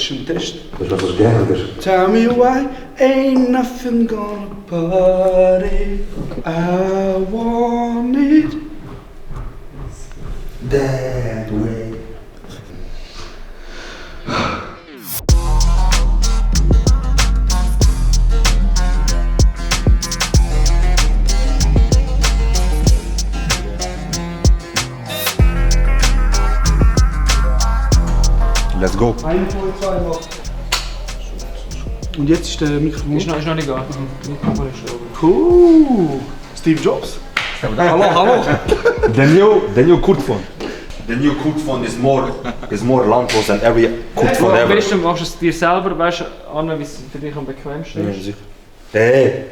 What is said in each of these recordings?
ist ein Test. Das ist was gerne. Tell me why ain't nothing gonna party. I want it that way. Let's go. 1, 2, 3, mach. Und jetzt ist der Mikrofon. Ist noch nicht gar. Mikrofon ist schon. Steve Jobs. Hallo. The new Kurtphone. The new Kurtphone is more landlos than every Kurtphone Am ever. besten machst du es dir selber, weißt du, an, wie es für dich am bequemsten ist. Hey.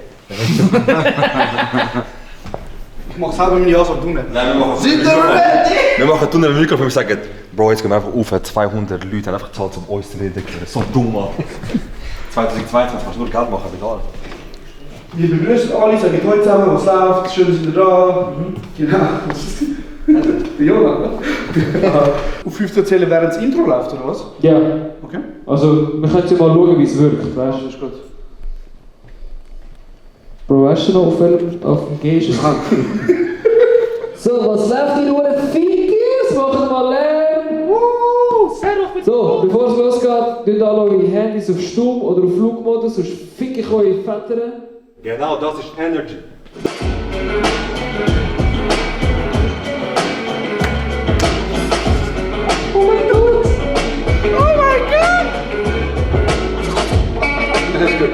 Ich mach selber meine Ansage, du nicht. Nein, wir machen tun ein Mikrofon und sagen, Bro, jetzt gehen wir einfach auf, 200 Leute haben einfach gezahlt, um uns zu reden. So dumm, Mann. 2022 kannst du nur Geld machen, egal. Wir begrüßen alle, sagen heute zusammen, was läuft, schön, dass ihr da. Genau. Der Jonas. Auf 15 zählen, während das Intro läuft, oder was? Ja. Okay. Also, wir können ja mal schauen, wie es wirkt, weißt Das ist gut. Bro, weißt du noch, auf dem G ist es? So, was läuft hier nur Fickers? Machen wir Lärm! So, bevor es losgeht, tut alle eure Handys auf Stumm oder auf Flugmodus, sonst fick ich eure Väter. Genau, das ist Energy. Oh mein Gott! Oh mein Gott! Das ist gut.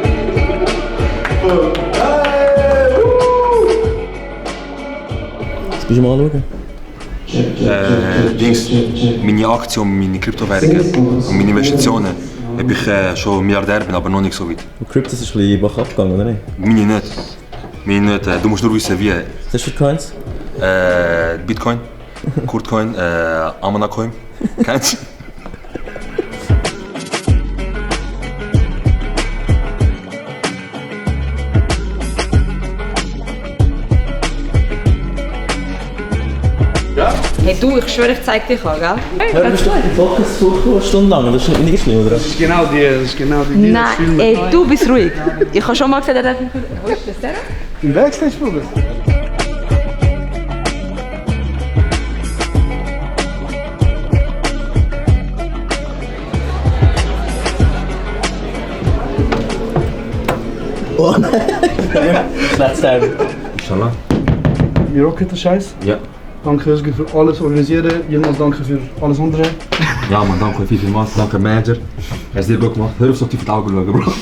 Jetzt bist du mal anschauen. Dings, meine Aktien, meine Kryptowährungen und meine Investitionen, habe ich schon Milliardär bin, aber noch nicht so weit. Und Kryptos ist ein bisschen bach abgegangen, oder nicht? Meine nicht. Meine nicht. Du musst nur wissen, wie. Was hast du für Coins? Bitcoin, Kurtcoin, Amanacoin. Kennst du? Hey du, ich schwöre, ich zeig dich an, gell? Ja, bist du in Fokus suchen stundenlang? Das ist nicht schlimm, oder? Das ist genau die. Nein, ey, du bist ruhig. Ich habe schon mal gesagt, er hat mich... Wo ist das der? Im Backstage, Bruder. Oh nein! Schlechtes Timing. Inshallah. Wir rocken den Scheiß. Ja. Danke Özgür für alles organisieren. Jemals danke für alles andere. Ja man, danke vielmals. Danke Manager. Er ist sehr gut gemacht. Hör auf so tief in die Augen schauen, Bro.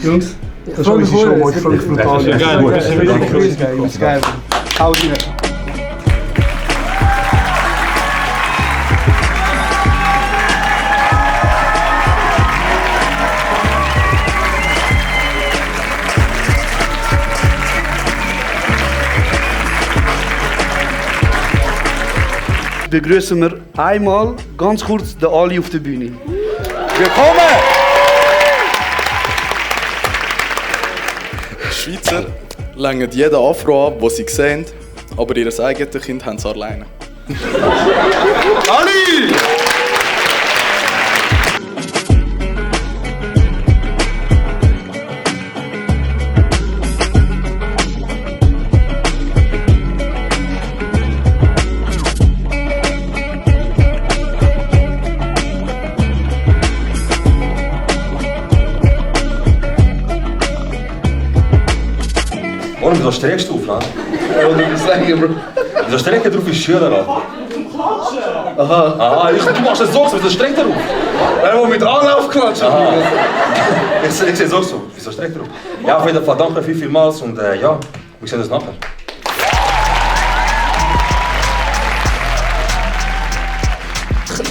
Jungs, das war unsere Show, ich freue mich brutal. Das ist geil. Das ist wirklich geil. Das ist geil. Hau rein. Begrüßen wir einmal ganz kurz den Ali auf der Bühne. Willkommen! Schweizer längen jeden Afro ab, den sie sehen, aber ihr eigenes Kind haben sie alleine. Ali! Warum, wieso streckst du auf, Mann? Das länger, Bro. Wieso streckt er drauf wie Schüler, Alter? Aha, du machst das so, wieso streckt er drauf? Er will mit Anlauf klatschen. Ich sehe es auch so, wieso streckt er drauf? Ja, auf jeden Fall danke vielmals und ja, wir sehen uns nachher.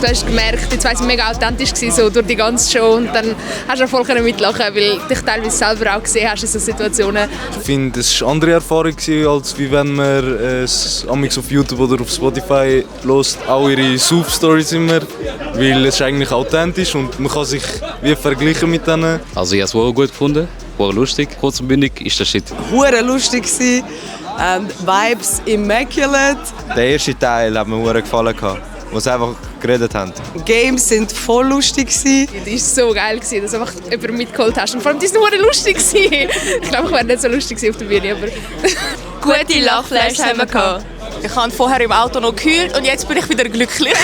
Du hast gemerkt, jetzt war mega authentisch so durch die ganze Show und dann hast du voll mitlachen, weil du dich teilweise selber auch gesehen hast in so Situationen. Ich finde, es war eine andere Erfahrung, als wie wenn man es auf YouTube oder auf Spotify hört, auch ihre Soup-Stories immer, weil es ist eigentlich authentisch und man kann sich wie vergleichen mit denen. Also ich habe es auch gut gefunden, war lustig, kurz und bündig ist der Shit. Hure lustig gsi, Vibes immaculate. Der erste Teil hat mir sehr gefallen, wo es einfach geredet haben. Games sind voll lustig gewesen. Es war so geil, dass du einfach jemanden mitgeholt hast. Und vor allem, die waren nur lustig gewesen. Ich glaube, ich wäre nicht so lustig gewesen auf der Bühne, aber... Gute Lachflash haben wir gehabt. Ich habe vorher im Auto noch geheult und jetzt bin ich wieder glücklich.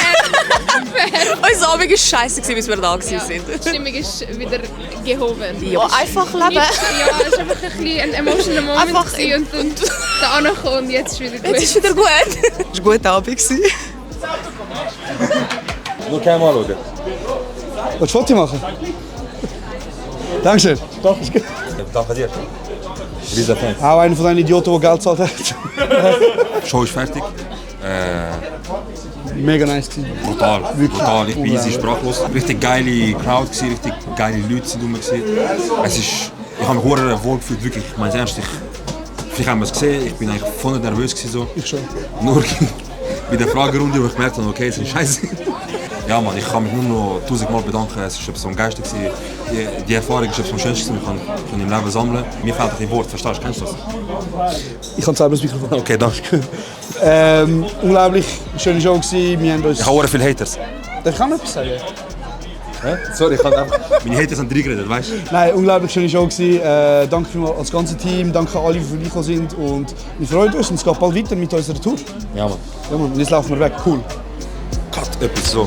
Unser Abend war scheisse, bis wir da waren. Die Stimmung ist wieder gehoben. Ja, einfach leben. Ja, es war einfach ein bisschen ein emotional Moment Einfach und da noch und jetzt ist wieder gut. Jetzt ist wieder gut. Es war ein guter Abend. Nur kein Mal schauen. Willst du ein Foto machen? Dankeschön. Doch, ist gut. Danke dir. Riesen Fan. Auch einer von den Idioten, der Geld zahlt hat. Die Show ist fertig. Mega nice gewesen. Brutal, brutal. Ich bin easy sprachlos. Richtig geile Crowd gewesen, richtig geile Leute sind rum gewesen. Ich habe mich sehr wohl gefühlt, wirklich. Ich meine es ernst. Vielleicht haben wir es gesehen. Ich bin eigentlich voll nicht nervös gewesen, so. Ich schon. Nur bei der Fragerunde, wo ich gemerkt habe, okay, es ist scheiße. Ja, Mann, ich kann mich nur noch 1000-mal bedanken. Es war so am geilsten. Die Erfahrung war am schönsten. Ich kann im Leben sammeln. Mir fehlt ein Wort. Verstehst du? Kennst du das? Ich kann selber das Mikrofon. Okay, danke. Unglaublich schöne Show gewesen. Wir haben uns... Ich habe auch viele Haters. Da kann man etwas sagen. Sorry, ich habe einfach... Meine Haters haben reingeredet, weißt du? Nein, unglaublich schöne Show gewesen. Danke vielmals als ganze Team. Danke an alle, die vorbeigekommen sind. Und wir freuen uns. Und es geht bald weiter mit unserer Tour. Ja, Mann. Ja, Mann. Und jetzt laufen wir weg. Cool. Cut, etwas so.